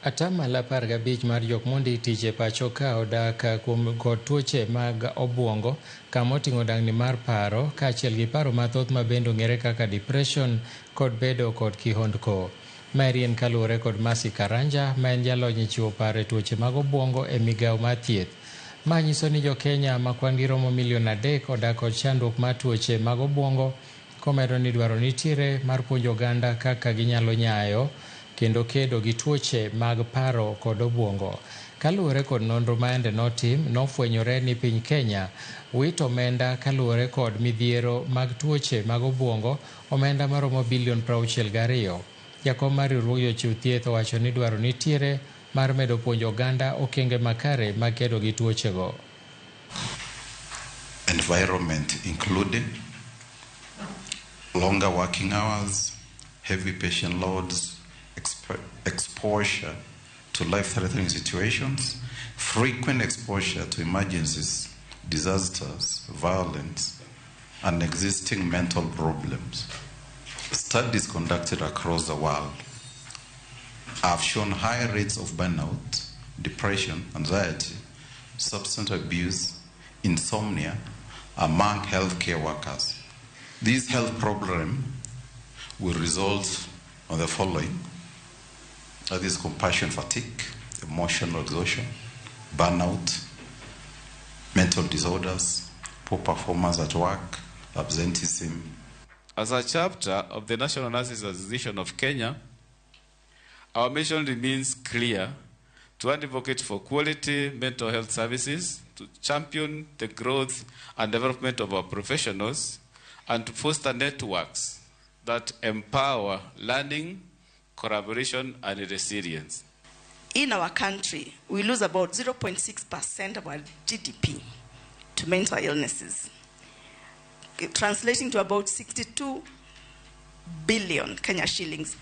15% mar jok mondi tich e pacho ka odak kuom kod tuoche mag obuongo kama oting'o dangni mar paro kaachiel gi paro mathoth ma bende ong'ere kaka depression kod bedo kod kihondko. Maeri en kaluwore kod Mercy Karanja ma en jalony e chiwo paro e tuoche mag obuongo e migawo mar thieth. Ma nyiso ni jo-Kenya ma kwan gi romo milion 3 odak kod chandruok mar tuoche mag obuongo komedo ni dwaro nitiere mar puonjo oganda kaka ginyalo nyayo kendo kedo gi tuoche mag paro kod obuongo. Kaluwore kod nonro ma yande notim, nofwenyore ni piny Kenya wito omenda kaluwore kod midhiero mag tuoche mag obuongo omenda maromo bilion 62. Jakom mar riwruog jochiw thieth owacho ni dwaro nitiere mar medo puonjo oganda okenge makare mag kedo gi tuochego. Environment including longer working hours, heavy patient loads, exposure to life-threatening situations, frequent exposure to emergencies, disasters, violence, and existing mental problems. Studies conducted across the world have shown high rates of burnout, depression, anxiety, substance abuse, insomnia among healthcare workers. This health problem will result on the following. That is compassion fatigue, emotional exhaustion, burnout, mental disorders, poor performance at work, absenteeism. As a chapter of the National Nurses Association of Kenya, our mission remains clear: to advocate for quality mental health services, to champion the growth and development of our professionals, and to foster networks that empower learning, collaboration, and resilience. In our country, we lose about 0.6% of our GDP to mental illnesses, translating to about 62 billion Kenya shillings.